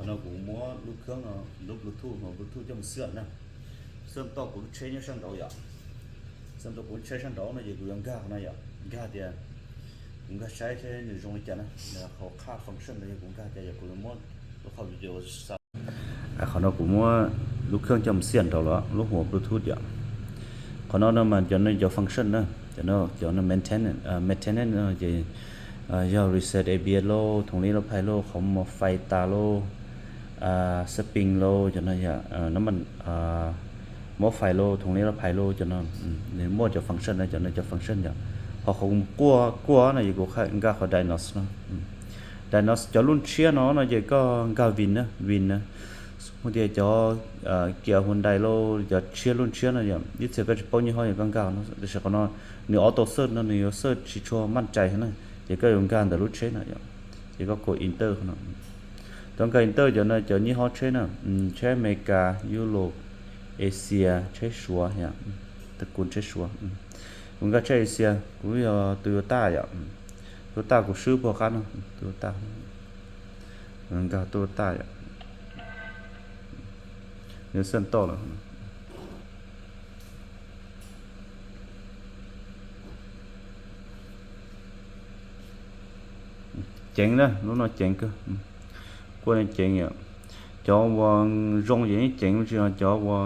Nó cũng mua lub khớng nó, lub Bluetooth nó, Bluetooth cho một sượn nè. Sượn to cũng chế nhớ sang đầu vậy. Sượn to cũng chế sang đầu nó, giờ cũng găng gà nó vậy. Gà thì cũng gà sai thế, người dùng đi chả nè. Là họ khá function là giờ cũng gà chả, giờ cũng mua, lúc họ video sao. À, họ nó cũng mua lub khớng cho một sượn đầu đó, lub hùa Bluetooth vậy. Họ nó, nó mà cho nó cho function nè. Cho nó, cho nó maintenance, à, maintenance nó thì, à, do reset A B S lô, thùng lý lô, phai lô, không một phai ta lô, ອ່າ ສະປຣິງໂລ ຈັ່ງນັ້ນ ເອີ ນ້ຳມັນ ເອີ ໝໍ້ໄຟໂລ ຖົງເລລະໄຟໂລ ຈັ່ງນັ້ນ ອືມ ໝົດຈະຟັງຊັນນະ ຈັ່ງນັ້ນຈະຟັງຊັນ ເຈົ້າ ເພາະເຂົາກົວ ກົວນະ ຢູ່ ກໍ ກໍເຂົາໄດໂນສເນາະ ອືມ ໄດໂນສ ເຈົ້າລຸ້ນເຊຍເນາະ ເນາະ ເຈົ້າກໍ ກໍວິນນະ ວິນນະ ສະມຸດເຈົ້າ ເອີ ເກຍຮຸນໄດໂລ ເຈົ້າເຊຍລຸ້ນເຊຍນະ ເຈົ້າ ຢູເຊີກໍຈະປ້ອງຍີ່ຫໍ້ ເຈົ້າກໍ ກໍເນາະ ແຕ່ສະເພາະເນາະ ໃນອອໂຕ້ເສີດເນາະ ໃນເຊີດຊິຊົ່ວໝັ້ນໃຈຫັ້ນນະ ເຈົ້າກໍ ກໍໄດ້ລຸ້ນເຊຍນະ ເຈົ້າ ເຈົ້າກໍກົດເອັນເຕີເນາະ ຕ້ອງການເອັນເຕີ ເຈົ້ານະ ເຈົ້າຍີ່ຫໍ້ເຊນະ ອືມ ເຊອາເມລິກາ ຢູໂຣບ ເອເຊຍ ເຊຊັວ ຫຍັງ ຕະກຸນເຊຊັວ ອືມ ມັນກໍເຊເອເຊຍ ກູໂຕໂຍຕ້າ ອືມ ໂຕໂຍຕ້າ ກູຊື້ພວກຄັນ ໂຕໂຍຕ້າ ມັນກໍໂຕໂຍຕ້າ ເນເຊີນໂຕລະ ເຈັງນະ ລຸ້ນເນາະ ເຈັງຄື ອືມ ກວນເຈັງຢູ່ ຈອວ່າຍົງເຢັນເຈັງ ມັນຊິຈອວ່າ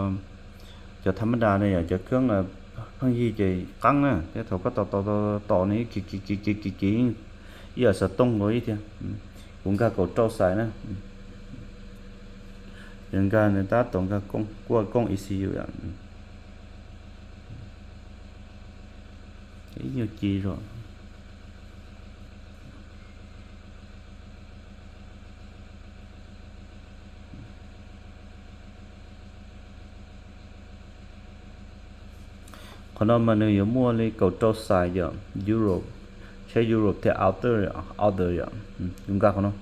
ຈອທຳມະດາເນຍ ຈະເຄື່ອງ ເພິ່ງຮີເຈກັງນະ ແຕ່ເຂົາກໍຕໍ່ ຕໍ່ ຕໍ່ ຕໍ່ນີ້ ກິກ ກິກ ກິກ ກິກ ກິກ ອີ່ອາສະຕົງໂລຍເທຍ ອືມ ກຸງກາໂກເຈົ້າສາຍນະ ອືມ ເປັນການຕາຕົງກາກົງ ກວດກົງ ອີ ຊີ ຢູ ອະ ອືມ ອີ່ ຢູ ຈີ ໂລ ຂະໜອມມາໜຶ່ງຢູ່ມົວເລີຍ ເກົາເຈົ້າສາຍຢູ່ຢູໂຣບ ໃຊ້ຢູໂຣບແທ້ ເອົາເຕີ ເອົາເຕີ ອືມ ຍຸງກາຂະໜອມ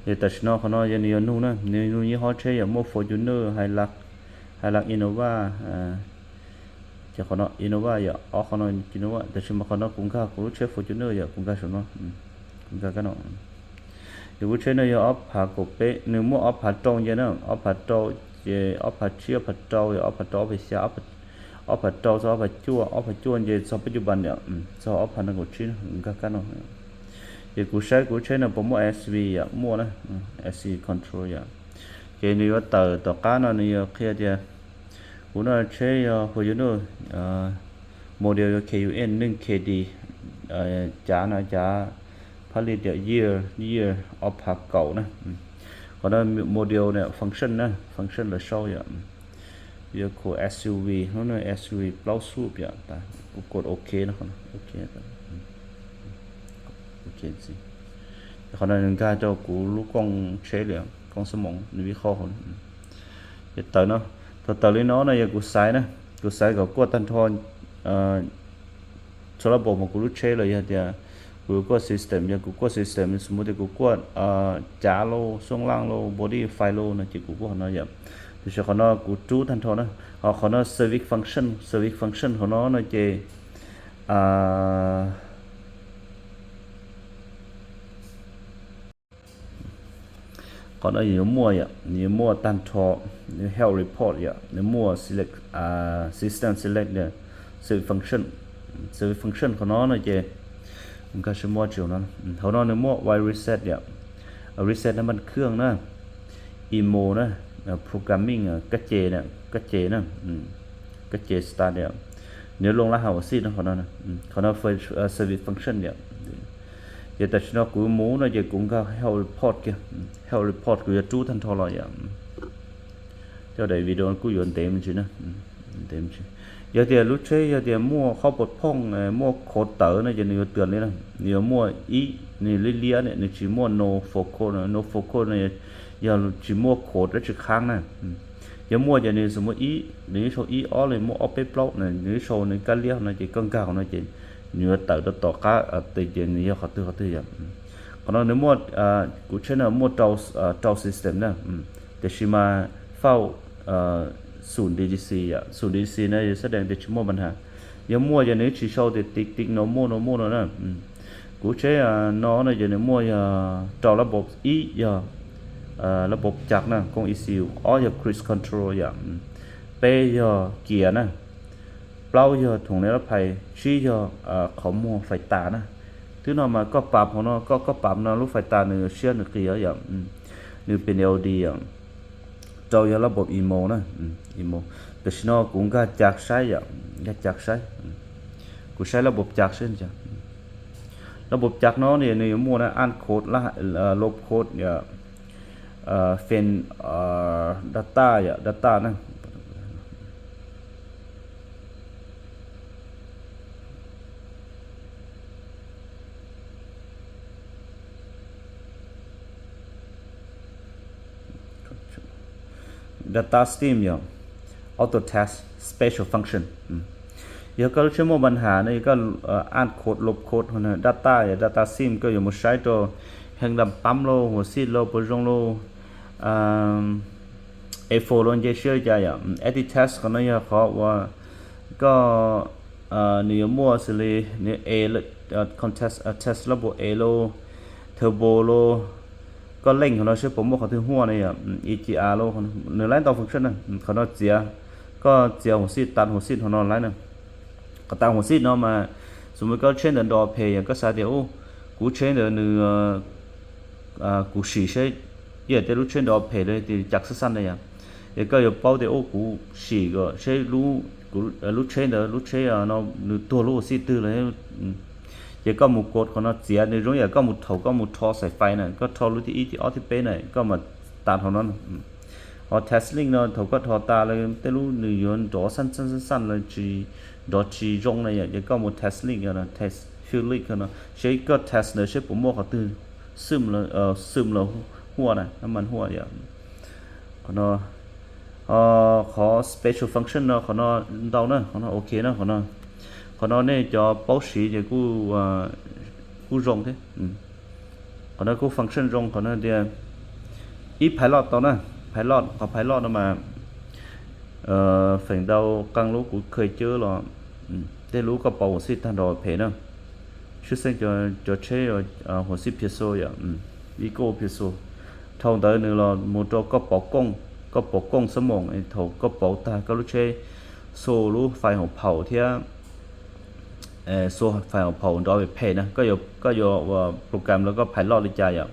ເດຕາຊິນອລຂະໜອມ ຍານິໂຍນູນະ ນິໂຍນູຍີ່ຫໍ້ເຊ ໝວກຟໍຈູນເນີ ໄຮລັກ ໄຮລັກ ອິນໂນວາ ເອີ ຈະຂະໜອມ ອິນໂນວາ ຢາ ອອກຂະໜອມ ອິນໂນວາ ແຕ່ຊິມາຂະໜອມກຸງກາ ກູເຊ ຟໍຈູນເນີ ຢາ ກຸງກາ ຊະເນາະ ອືມ ກຸງກາກະເນາະ ອືມ ເດບຸເຊນ ຢາ ອອບພາໂກເປ ໜຶ່ງໝວກອອບພາໂຕ ຢາເນາະ ອອບພາໂຕ ເຈ ອອບພາເຊຍ ອອບພາໂຕ ຢາ ອອບພາໂຕ ອອບພາເຊຍ ອອບພາ ອອບພາໂຕ ຊອບ ອອບພາຈົວ ອອບພາຈົວ ເຈ ຊອບປັດຈຸບັນ ຢາ ອືມ ຊອບ ອອບພານັງໂກຊິນ ກຸງກາກະເນາະ ເດກູເຊ ກູເຊນ ປະໝວກ ເອສວີ ຢາ ໝວກນະ ອືມ ເອສວີ ຄອນໂທຣ ຢາ ເຈ ນິວເຕີ ຕໍ່ການເນາະ ນິວເຄຍ ຢາ Uno che yo hoyuno, ເອີ ໂມເດວ ເຄຢູເອັນ ໜຶ່ງ ເຄດີ ເອີ ຈານະ ຈາ ຜະລິດ ເຢຍ ເຢຍ ອອກພາເກົ່ານະ ອືມ ກໍໄດ້ໂມເດວເນຍ ຟັງຊັນນະ ຟັງຊັນລະເຊົາ ເຢຍ ເຢຍໂຄ ເອສຢູວີ ໂນ ເອສຢູວີ ເປົ່າສູບ ເຢຍ ຕາ ກົດໂອເຄນະ ໂອເຄ ອືມ ໂອເຄຊິ ເຂົານັ້ນກາເຈົ້າ ກູລູກກ້ອງເຊເລີຍ ກ້ອງສະໝອງ ໃນວິເຄາະເຂົາ ເຮັດເຕີເນາະ ເຕີເລີເນາະ ນະ ຢາກູໄຊນະ ກູໄຊກໍກວດຕັນທອນ ເອີ ໂຊລາໂບມາ ກູລູເຊເລີຍ ຢາ ຢາ ກູກວດຊິສເຕັມ ຢາ ກູກວດຊິສເຕັມ ສົມມຸດ ຢາ ກູກວດ ເອີ ຈາໂລ ຊ່ວງລ່າງໂລ ບອດີ້ ໄຟໂລ ນະ ເຈ ກູກວດເນາະ ຢາ ໂດຍສະເພາະເນາະ ກູຈູທັນທອນນະ ເອົາເຂົາເນາະ ເຊີວິກຟັງຊັນ ເຊີວິກຟັງຊັນເຂົາເນາະ ນະ ເຈ ອ່າ Còn ở nhiều mua vậy, nhiều mua tan trò, nhiều heo report vậy, nhiều mua select, à, system select เนี่ย select function, select function ของnó นะเจ มันก็ใช้ mua เจียวนั้น เขาเนาะ ใน mua why reset เนี่ย reset น้ำมันเครื่องนะ emo นะ programming อ่ะ กะเจเนี่ย กะเจนะ อืม กะเจ start เนี่ย เดี๋ยวลงรหัส seed นะ เขาเนาะ อืม เขาเนาะ service function เนี่ย Yata chino ku mu na je ku nga help report ke. Help report ku ya tu tan thola ya. Cho dai video ku yon tem chi na. Tem chi. Ya tia lu che ya tia mua kho pot phong mua kho tau na je ni yo tuan le na. Ni yo mua i ni li lia ne ni chi mua no focus na no focus na ya lu chi mua kho ta chi khang na. Ya mua ya ni so mua i ni so i o le mua o pe plo na ni so ni ka lia na je kang ka na je. Ni yo tau to to ka te je ni yo kha tu kha tu ya. Kono ni mua ku channel mua tau tau system na. Te shi ma fau ສູນ DDC ອະ ສູນ DDC ນະ ສະແດງແຕ່ຊິໝົດບັນຫາ ຢ່າມົວຢ່າໜີຊິເຊົາແຕ່ຕິກຕິກນໍມໍນໍມໍນໍນະ ອືມ ກູເຊ ອະ ນໍນະ ຢ່າໃນມົວ ຢ່າເຈົ້າລະບົບອີ ຢ່າ ເອີ ລະບົບຈັກນະ ກົງ ອີ ຊີ ອອກ ຢາກ ຄຣູສ ຄອນໂທຣ ຢາກ ເປ ຢາກ ເກຍນະ ເປົ່າ ຢາກ ຖົງນິລະໄພ ຊີ ຢາກ ເອີ ເຂົ້າໝໍ້ໄຟຕານະ ຖືກນຳມາກໍປັບເຮົາເນາະ ກໍ ກໍປັບນະ ລູກໄຟຕານ ເນ ເຊຍ ເນ ເກຍ ຢາກ ເນ ເປັນ ແອລ ດີ ຢາກ ເຈົ້າ ຢາກ ລະບົບ ອີ ໂມ ນະ ອີ ໂມ ກາຊິໂນ ກຸງກາຈັກໃຊ້ ຢາກ ຢາກຈັກໃຊ້ ກຸງໃຊ້ລະບົບຈັກເຊັ່ນກັນ ລະບົບຈັກເນາະ ນີ້ ນີ້ໝູ່ນະ ອ່ານໂຄດ ລະ ເອີ ລົບໂຄດ ເອີ ເອີ ເຟນ ເອີ ດາຕ້າ ເອີ ດາຕ້ານະ ດາຕ້າສະຕຣີມ ເອີ ອອໂຕແທັສ ສະເປຊຽວຟັງຊັນ ເອີ ກະເລີຍບໍ່ມີບັນຫານະ ກະ ເອີ ອ່ານໂຄດ ລົບໂຄດຫັ້ນນະ ດາຕ້າ ເອີ ດາຕ້າສະຕຣີມ ກະຢາກມາໃຊ້ໂຕແຮງດັນປ້ຳໂລ ຫົວສີດໂລ ປະຍົງໂລ ເອີ ເອໂຟ ໂລ ເຢເຊຍ ຈາ ເອີ ແອັດດິແທັສ ຂອງນາຍ ເອີ ເຂົາວ່າ ກໍ ເອີ ນິວມົວ ຊິລີ ນິວເອ ເອີ ຄອນແທັສ ເອີ ແທັສ ລະບົບເອໂລ ເທີໂບໂລ ກໍເລັ່ງຂອງເຮົາ ເຊໂປໂມຂອງຖືຫົວນີ້ ອີຈີອາໂລ ເນ ລາຍຕໍ່ຟັງຊັນນະ ຂອງເຮົາເຈຍ ກໍເຈຍຫົວສີດ ຕັດຫົວສີດຂອງເຮົາລາຍນະ ກໍຕັດຫົວສີດເນາະ ມາ ສົມມຸດກໍເຊນເດີດອເພ ກໍສາດຽ ໂອ້ ກູເຊນເດີ ເອີ ອາ ກູສີເຊ ເຢ ແຕ່ລູເຊນເດີອເພເລີຍ ຕິຈັກສັ້ນໆໄດ້ຫຍັງ ເຢ ກໍຢາກເປົ່າແຕ່ ໂອ້ ກູສີ ກໍເຊ ລູ ກູ ເອີ ລູເຊນເດີ ລູເຊ ອາ ເນາະ ໜຶ່ງຕົວ ລູສີດຕື່ເລີຍ ອືມ ເຢ ກໍໝູ່ກົດຂອງເນາະ ເຈຍ ໃນໂຮງຢາ ກໍໝູ່ເຖົ້າ ກໍໝູ່ທໍ່ສາຍໄຟນະ ກໍທໍ່ລູທີ່ ອີ ທີ່ອອກ ທີ່ເປນະ ກໍມາ ຕາເທົ່ານັ້ນ ອືມ ເອົາແທັສລິງເນາະ ເຂົາກໍທໍ່ຕາເລີຍ ແຕ່ລູໜຶ່ງຢູ່ດອກສັ້ນໆໆເລີຍ ຈີ ດອກຈີຍົງນະ ຢາກ ຢາກກໍໝູ່ແທັສລິງເນາະ ແທັສຟິວລິກເນາະ ເຊກໍແທັສເນາະ ເຊໂປໂມເຂົາຕື່ ຊຶມເລີຍ ເອີ ຊຶມເລີຍຫົວນະ ນ້ຳມັນຫົວ ຢາກ ຂອງເນາະ ເອີ ຂໍສະເປຊຽວຟັງຊັນເນາະ ຂອງເນາະ ເດົາເນາະ ຂອງເນາະ ໂອເຄເນາະ ຂອງເນາະ ຂອງເນາະ ເນ ຈອເປົາສີ ຢາກ ກູ ເອີ ກູຍົງເດ້ ອືມ ຂອງເນາະ ກູຟັງຊັນຍົງ ຂອງເນາະ ດຽ ອີພາຍລັອດຕໍ່ນະ ພາຍລັອດ ຂໍພາຍລັອດນຳມາ ເອີ ເຟງເດົາກັງ ລູ ກູເຄີຍເຈີລະ ອືມ ແຕ່ລູກະເປົາຫົວສີດ ທ່ານດອກເພເນາະ ຊື່ເສັງ ຈອ ຈອເຊ ເອີ ຫົວສີດເພໂຊ ຢາກ ອືມ ວີໂກເພໂຊ ເທົ່າໃດໜຶ່ງລະ ໂມໂຕກໍເປົາກົງ ກໍເປົາກົງສະໝອງ ໄອ້ເຖົ້າກໍເປົາຕາ ກໍລູເຊ ໂຊລູໄຟຫົວເຜົາ ເທຍ ເອີ ໂຊໄຟຫົວເຜົາ ດອກເພນະ ກໍຢາກ ກໍຢາກວ່າໂປຣແກຣມ ແລ້ວກໍພາຍລັອດລິຈາ ຢາກ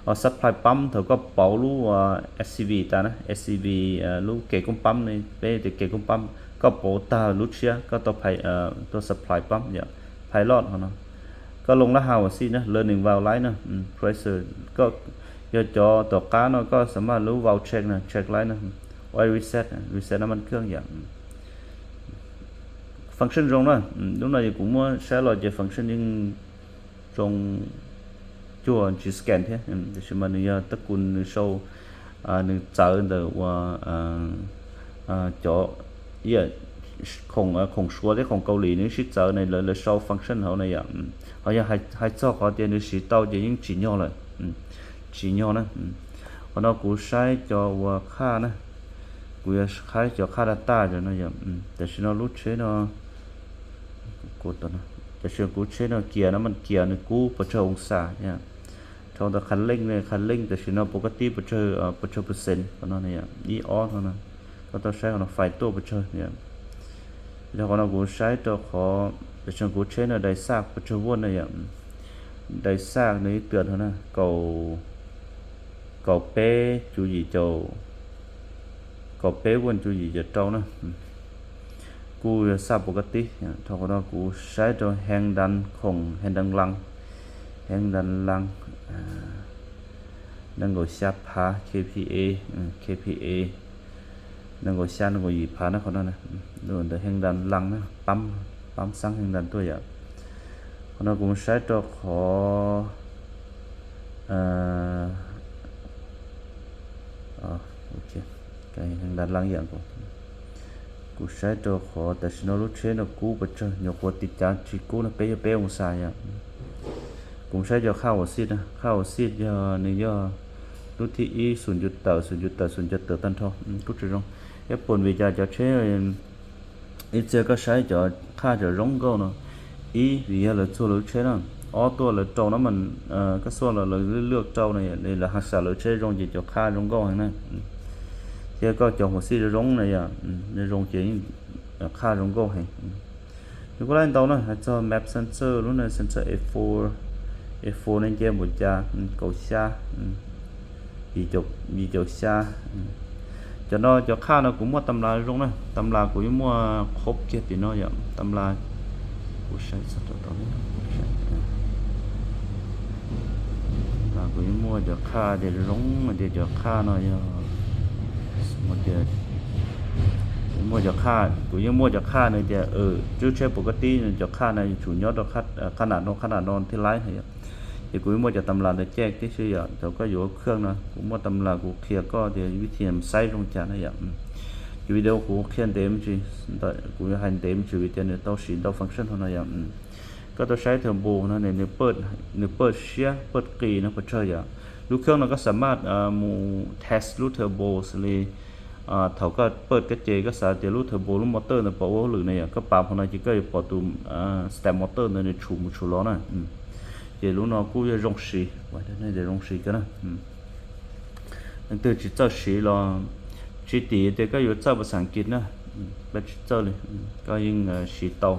ເອົາຊັບພລາຍປ້ຳ ເຖົ້າກໍເປົາລູ ເອີ ເອັສຊີວີຕານະ ເອັສຊີວີ ເອີ ລູເກກຸມປ້ຳນີ້ ເປເຕເກກຸມປ້ຳ ກໍເປົາຕາລູເຊຍ ກໍຕໍ່ພາຍ ເອີ ຕົວຊັບພລາຍປ້ຳ ຢາກ ພາຍລັອດເຮົາເນາະ ກໍລົງລະຫາວາຊີນະ ເລີນນິງວາວໄລນະ ອືມ ເພຣສເຊີ ກໍຢາກຈອຕໍ່ກ້າເນາະ ກໍສາມາດລູວາວເຊັກນະ ເຊັກໄລນະ ອອຍຣີເຊັດ ຣີເຊັດນ້ຳມັນເຄື່ອງ ຢາກ ອືມ ຟັງຊັນຍົງນະ ອືມ ລຸງໜ້ອຍ ກູມົວໃຊ້ລອດເຈຟັງຊັນຍິງ ຈົ່ງຈົວຈີສະແກນເທ ອືມ ແຕ່ຊິມາໜຶ່ງຢາຕະກຸນໜຶ່ງໂຊ ອາ ໜຶ່ງເຈີ ແຕ່ວ່າ ອາ ອາ ເຈາະເອີ ຂອງ ອາ ຂອງຊົວເດ້ ຂອງເກົາຫຼີນີ້ຊິເຈີໃນ ແລ້ວ ແລ້ວຊອບຟັງຊັນເຮົາໃນຢ່າງ ອືມ ເຮົາຢາກໃຫ້ ໃຫ້ຊອກເຂົາເດໜຶ່ງສີເຕົ້າ ຈະຍິງຈີຍໍເລີຍ ອືມ ຈີຍໍນະ ອືມ ເພາະເນາະ ກູໃຊ້ຈໍວ່າຄ່ານະ ກູຢາກໃຊ້ຈໍຄ່າດາຕ້າເຈົ້ານະ ຢ່າ ອືມ ແຕ່ຊິເນາະ ລູເຊເນາະ ກົດຕົວນະ ແຕ່ຊິເນາະ ກູເຊເນາະ ເກຍນະ ມັນເກຍນະ ກູປະເຊີອົງສາ ຢ່າ ເທົ່າຕະຄັນເລັ່ງເນ ຄັນເລັ່ງ ແຕ່ຊິເນາະ ປົກກະຕິປະເຊີ ເອີ ປະເຊີເປີເຊັນ ເນາະ ນີ້ ອີອອນເນາະ ກໍຕ້ອງໃຊ້ເນາະ ໄຟຕົວປະເຊີ ນີ້ ແລ້ວກໍເນາະ ກູໃຊ້ຕົວຂໍ ແຕ່ຊິເນາະ ກູເຊເນາະ ໄດສາກປະເຊີວົນ ນີ້ ໄດສາກນີ້ເຕືອນເຮົານະ ເກົາ ເກົາເປຈູຢີເຈົ້າ ເກົາເປວົນຈູຢີເຈົ້າເຕົານະ ອືມ ກູສາບປົກກະຕິ ເທົ່າກັນວ່າ ກູໃຊ້ຕົວແຮງດັນຂອງ ແຮງດັນຫຼັງ ແຮງດັນຫຼັງ ອາ ໜຶ່ງຮ້ອຍຊາພາ ເຄພີເອ ເຄພີເອ ໜຶ່ງຮ້ອຍຊາ ໜຶ່ງຮ້ອຍຊາພານະ ເຂົານັ້ນນະ ໂດຍແຮງດັນຫຼັງນະ ປ້ຳ ປ້ຳສ້າງແຮງດັນຕົວຢ່າງ ເຂົານັ້ນ ກູໃຊ້ຕົວຂໍ ເອີ ອໍ ໂອເຄ ການເຮັດທາງດ້ານຫຼັງຢ່າງກໍ ກູໃຊ້ຕົວຂໍ ແຕ່ຊິໂນລູເຊນ ກູປະເຈີ ໂຍໂຄຕິຈານ ຊິກູນະ ເປຍະເປອົງສາຢ່າງ ກູໃຊ້ຈອຂ້າວອອດຊິດນະ ຂ້າວອອດຊິດ ຍາ ໃນຍາ ລຸທິອີ ສູນຈຸດເຕີ ສູນຈຸດເຕີ ສູນຈຸດເຕີຕັນທໍ ອືມ ກູຈະລອງ ແລ້ວຜົນວິຈາຈອເຊ ອີເຊຍກໍໃຊ້ຈອຂ້າຈອລົງກໍເນາະ ອີ ວິຍາເລີໂຊລູເຊນນະ auto lawv trâu nó mình, ờ, các số là lawv lựa trâu này, đây là hàng xả lawv sẽ rung về chỗ kha rung gốc hàng này. Thế có chỗ hồ sơ rung này à, ừ, nó rung về, ờ, kha rung gốc hàng. Thì có lẽ tàu nó, hay cho map sensor, lúc này sensor A four, A four nên che một cha, ừ, cầu xa, ừ. Vì chụp, vì chụp xa. Cho nó, cho kha nó cũng mua tấm lá rung này, tấm lá cũng mua khớp kia thì nó vậy, tấm lá cũng sai sao đó đó. ລາວ ກູຍັງມົວຈະຂ້າເດ ລົງມາເດ ຈະຂ້າໜ້ອຍ ໝົດເດ ມົວຈະຂ້າ ກູຍັງມົວຈະຂ້າໜ້ອຍເດ ເອີ ຈຸດໃຊ້ປົກກະຕິຈະຂ້ານະ ສູນຍອດດອກ ຂະໜາດນອນ ຂະໜາດນອນທີ່ຫຼາຍ ເດ ກູຍັງມົວຈະຕຳລາແຈກຕິຊື່ ເຈົ້າກໍຢູ່ກັບເຄື່ອງນະ ກູມົວຕຳລາ ກູເຄຍກໍເດ ວິທີນຳໃຊ້ລົງຈານນະ ຢູ່ວິດີໂອ ກູເຄຍເດມຊິ ກູໃຫ້ເດມຊິ ວິທີນຳເຕົ້າສີເຕົ້າຟັງຊັນເທົ່ານັ້ນ ກໍຕ້ອງໃຊ້ເທີໂບນະ ໃນ ໃນເປີດ ໃນເປີດເຊຍ ເປີດກີນະ ເປີດເຊີຍ ລູກເຄື່ອງນະກໍສາມາດ ເອີ ໝູເທສລູກເທີໂບສະລີ ເອີ ເຂົາກໍເປີດກະເຈກໍສາມາດເຈລູກເທີໂບ ລູກມໍເຕີນະ ປະໂອຫຼືໃນ ກໍປາມຂອງນາຍຈິກເກີ ປະຕູ ເອີ ສະແຕັມມໍເຕີນະ ໃນຊູ ຊູລໍນະ ເຈລູກນອກກູຢາລົງສີ ໄວ້ໃນຢາລົງສີກັນນະ ຕັ້ງແຕ່ຊິເຈົ້າສີລໍ ຊີຕີເຕກໍຢູ່ເຈົ້າພາສາອັງກິດນະ ແບບຊິເຈົ້າເລີຍ ກໍຍິງ ເອີ ສີເຕົາ